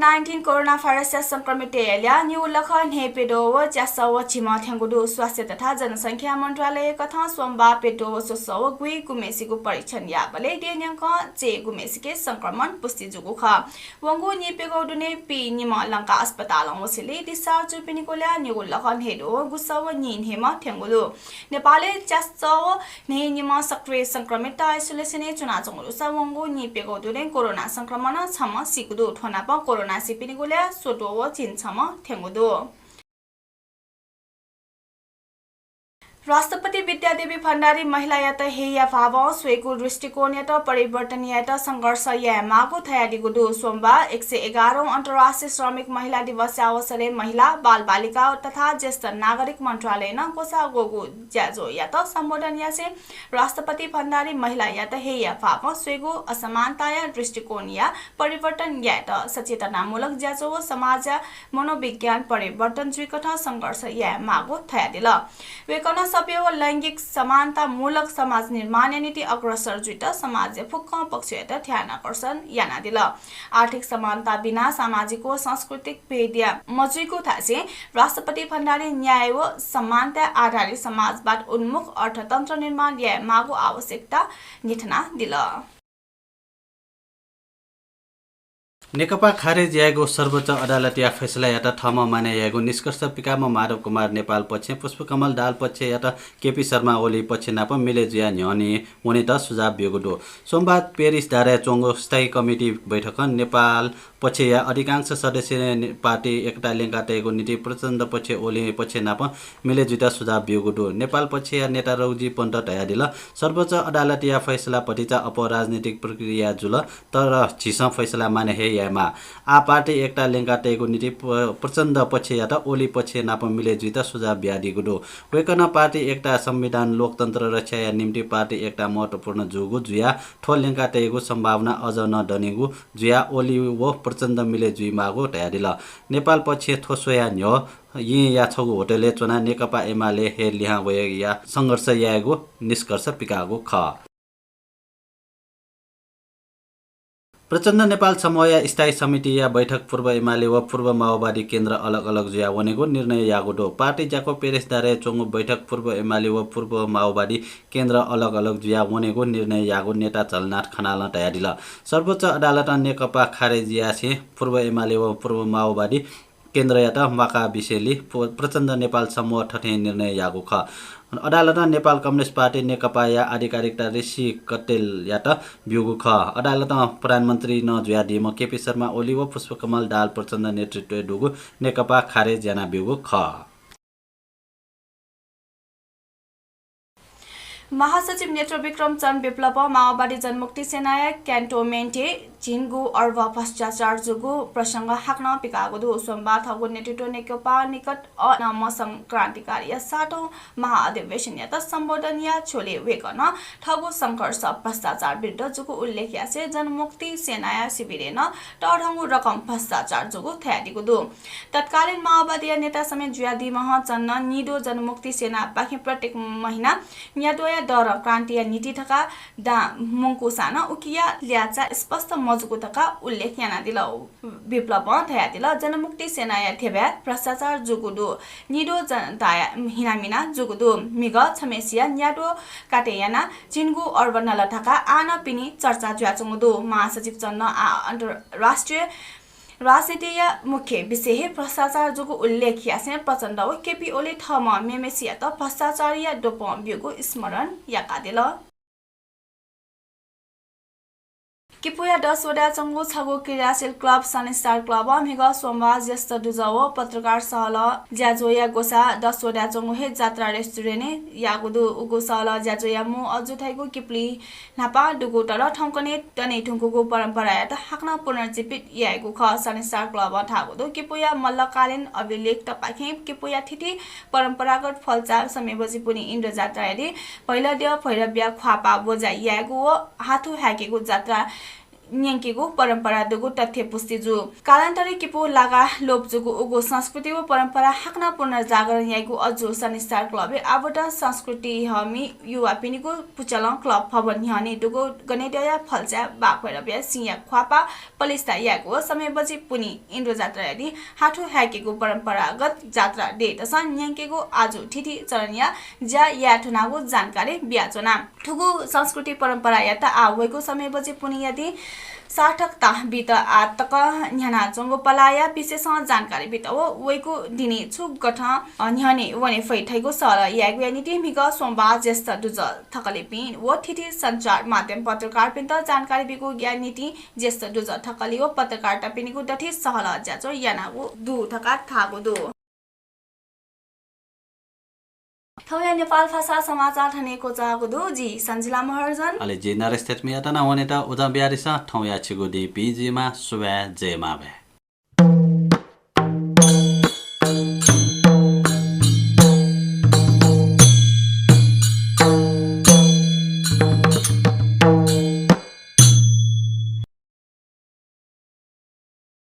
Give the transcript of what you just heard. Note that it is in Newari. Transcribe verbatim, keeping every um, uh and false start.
नाइन्टिन कोरोना भाइरसया संक्रमिततय्‌या ल्याः निगू लख न्हय् प्यद्वः व च्यासः व झिम्ह थ्यंगु दु। स्वास्थ्य तथा जनसंख्या मन्त्रालय कथं सोमबाः प्यद्वः व स्वसः व गुइ गुम्हेसिगु परीक्षण याःबलय् देय्‌न्यंकं चय्‌गुम्हेसिके संक्रमण पुष्टि जूगु खः। वंगु नीप्यघौ दुने पीनिम्ह लंका अस्पतालं वसेलय् discharge जूपिनिगु ल्याः निगू लख न्हय्‌द्वः व गुसः व नीन्हय्‌म्ह थ्यंगु दु। नेपालय् च्यासः व न्हय्‌निम्ह सक्रिय संक्रमित isolation-य् च्वनाच्वंगु दुसा वंगु नीप्यघौ दुने कोरोना संक्रमणं छम्ह सीगु दु। थ्व नाप कोरोना सीपिनिगु ल्याः स्वद्वः व झिंछम्ह थ्यंगु दु। राष्ट्रपति विद्यादेवी भण्डारी महिलायात हेय्‌या भावं स्वयेगु दृष्टिकोणयात परिवर्तन यायेत संघर्ष यायेमाःगु धयादीगु दु। सोमबाः एक सय एघारौं अन्तर्राष्ट्रिय श्रमिक महिला दिवसया अवसरय् महिला, बालबालिका तथा ज्येष्ठ नागरिक मन्त्रालयनं ग्वसाः ग्वःगु ज्याझ्वःयात सम्बोधन यासें राष्ट्रपति भण्डारी महिलायात हेय्‌या भावं स्वयेगु असमानताया दृष्टिकोणया परिवर्तन यायेत सचेतनामूलक ज्याझ्वः व समाजया मनोविज्ञान परिवर्तन जुइकथं संघर्ष यायेमाःगु धयादिल। वय्‌कलं सभ्य व लैंगिक समानतामूलक समाज निर्माणया निंतिं अग्रसर जुइत समाजया फुक्क पक्षयात ध्यानाकर्षण यानादिल। आर्थिक समानता बिना सामाजिक व सांस्कृतिक भेदया मजुइगु धासें राष्ट्रपति भण्डारी न्याय व समानता आधारित समाजवाद उन्मुख अर्थतन्त्र निर्माण यायेमाःगु आवश्यकता न्ह्यथनादिल। नेकपा खारेज यायेगु सर्वोच्च अदालतया फैसलायात थःम्हं मान्य यायेगु निष्कर्ष पिकाःम्ह माधव कुमार नेपाल पक्षं पुष्पकमल दाहाल पक्षयात केपी शर्मा ओली पक्ष नाप मिले जुयाः न्ह्यःने वनेत सुझाव ब्यूगु दु। सोमबार पेरिस धाराय् च्वंगु स्थायी कमिटी बैठकं नेपाल पक्षया अधिकांश सदस्यं पार्टी एकता ल्यंका तयेगु निंतिं प्रचण्ड पक्ष ओली पक्ष नाप मिले जुइत सुझाव ब्यूगु दु। नेपाल पक्षया नेता रौजी पन्त धयादिल, सर्वोच्च अदालतया फैसला भतिचा अप्वः राजनीतिक प्रक्रिया जुल, तर झीसं फैसला मान्य हे यायेमाः। आः पार्टी एकता ल्यंका तयेगु निंतिं प-, प्रचण्ड पक्षयात ओली पक्ष नाप मिले जुइत सुझाव बियादीगु दु। वय्‌कलं पार्टी एकता संविधान लोकतन्त्र रक्षाया निंतिं पार्टी एकता महत्त्वपूर्ण जूगु जुयाः थ्व ल्यंका तयेगु सम्भावना अझ नं दनिगु जुयाः ओली व प्रचण्ड मिले जुइमाःगु धयादिल। नेपाल पक्षं थ्व स्वयाः न्ह्यः येँया छगू होटलय् च्वनाः नेकपा एमाले हे लिहां वयेया संघर्ष यायेगु निष्कर्ष पिकाःगु खः। प्रचण्ड नेपाल समूहया स्थायी समितिया बैठक पूर्व एमाले व पूर्व माओवादी केन्द्र अलग अलग जुयाः वनेगु निर्णय याःगु दु। पार्टी ज्याकू पेरिस धाराय् च्वंगु बैठक पूर्व एमाले व पूर्व माओवादी केन्द्र अलग अलग जुयाः वनेगु निर्णय याःगु नेता झलनाथ खनालं धयादिल। सर्वोच्च अदालतं नेकपा खारेज यासें पूर्व एमाले व पूर्व माओवादी केन्द्रयात म्वाका बिसेंलि प-, प्रचण्ड नेपाल समूह थथें निर्णय याःगु खः। अदालतं नेपाल कम्युनिस्ट पार्टी नेकपाया आधिकारिकता ऋषि कट्टेलयात ब्यूगु खः। अदालतं प्रधानमन्त्री नं जुयादीम्ह केपी शर्मा ओली व पुष्पकमल दाहाल प्रचण्ड नेतृत्वय् दुगु नेकपा खारेज यानाब्यूगु खः। महासचिव नेत्र विक्रम चन्द विप्लवं माओवादी जनमुक्ति सेनाया क्यान्टोन्मेन्टय् झिंगू अर्ब भ्रष्टाचार जूगु प्रसंग हाकनं पिकाःगु दु। सोमबाः थःगु नेतृत्व नेकपा निकट अन मसं क्रान्तिकारीया सातौं महाअधिवेशनयात सम्बोधन याः झ्वलय् वय्‌कलं थःगु संघर्ष भ्रष्टाचार विरुद्ध जूगु उल्लेख यासें जनमुक्ति सेनाया शिविरय् नं तःधंगु रकम भ्रष्टाचार जूगु धयादीगु दु। तत्कालीन माओवादीया नेता समेत जुयादीम्ह चन्दं निद्वः जनमुक्ति सेनापाखें प्रत्येक महिना न्याद्वःया दरं क्रान्तिया निंतिं धकाः दां मुंकूसां नं उकिया ल्याःचाः स्पष्ट मजूगु धकाः उल्लेख यानादिल। विप्लवं धयादिल, जनमुक्ति सेनाया ध्यबाय् भ्रष्टाचार जूगु दु। निद्वः जनताया हिनामिना जूगु दु। म्हिगः छम्हेसिया न्याद्वः काटे यानाः झिंगू अर्ब नल धकाः आः नं पिने चर्चा जुयाच्वंगु दु। महासचिव चन्दं आः अन्तर्राष्ट्रिय राजनीतिया मुख्य विषय हे भ्रष्टाचार जूगु उल्लेख यासें प्रचण्ड व केपी ओली थःम्हं मेम्हेसियात भ्रष्टाचारया द्वपं ब्यूगु स्मरण याकादिल। किपूया दस वडाय् च्वंगु छगू क्रियाशील क्लब सन स्टार क्लबं म्हिगः सोमबाः ज्येष्ठ दुजः व पत्रकार सहलह ज्याझ्वःया ग्वसाः दस वडाय् च्वंगु हे जात्रा रेस्टुरेन्टय् याःगु दु। उगु सहलह ज्याझ्वःया मू अजू धइगु किपुलिइ न्हापा दुगु तर थौंकन्हय् तने धुंकूगु परम्परायात हाकनं पुनर्जीवित याइगु खः। सन स्टार क्लबं धाःगु दु, किपूया मल्लकालीन अभिलेखतपाखें किपूया थीथी परम्परागत फल्चा, समेबजि पुन्हि इन्द्रजात्रायादीं भैलद्यः भैरवया ख्वाःपाः ब्वजा यायेगु व हाथु हाय्केगु जात्रा न्यंकेगु परम्परा दुगु तथ्य पुष्टि जू। कालान्तरय् किपू लागा लोप जूगु उगु संस्कृति व परम्परा हाकनं पुनर्जागरण याइगु अजू सनिस्तार क्लबय् आबद्ध संस्कृति हःमि युवापिनिगु पुचलं क्लब भवन न्ह्यःने दुगु गनेद्यःया फल्चाय् बाघभैरवया सिंया ख्वापा पलिस्था यायेगु व समयबजि पुन्हि इन्द्रजात्राया दिं हाथु हाय्केगु परम्परागत जात्रा दय्‌तसं न्यंकेगु आजु थीथी चरणया ज्या याये धुनागु जानकारी बियाच्वना। थुगु संस्कृति परम्परायात आः वइगु समयबजि पुन्हिया दिं सार्थकता बीत आः तक न्ह्यानाच्वंगु पलाया विशेषं जानकारी बीत व वइगु दिने छु गथं, अ, न्ह्यःने वने फइ धइगु सहलह यायेगुया निंतिं म्हिगः सोमबाः ज्येष्ठ दुजः थकालिपिं व थीथी सञ्चार माध्यम पत्रकारपिन्त जानकारी बीगु या निंतिं ज्येष्ठ दुजः थकालि व पत्रकारतपिनिगु दथुइ सहलह ज्याझ्वः यानागु दु धकाः धाःगु दु। थौंया नेपाल भाषा समाचार थन हे क्वचाःगु दु। जि सञ्जिला महर्जन। अले जि नरेश थेत्मियात नं वनेत उजं बियादिसँ। थौंया छिगु दिं पिं जुइमा, सुभाय्, जय मांभाय्।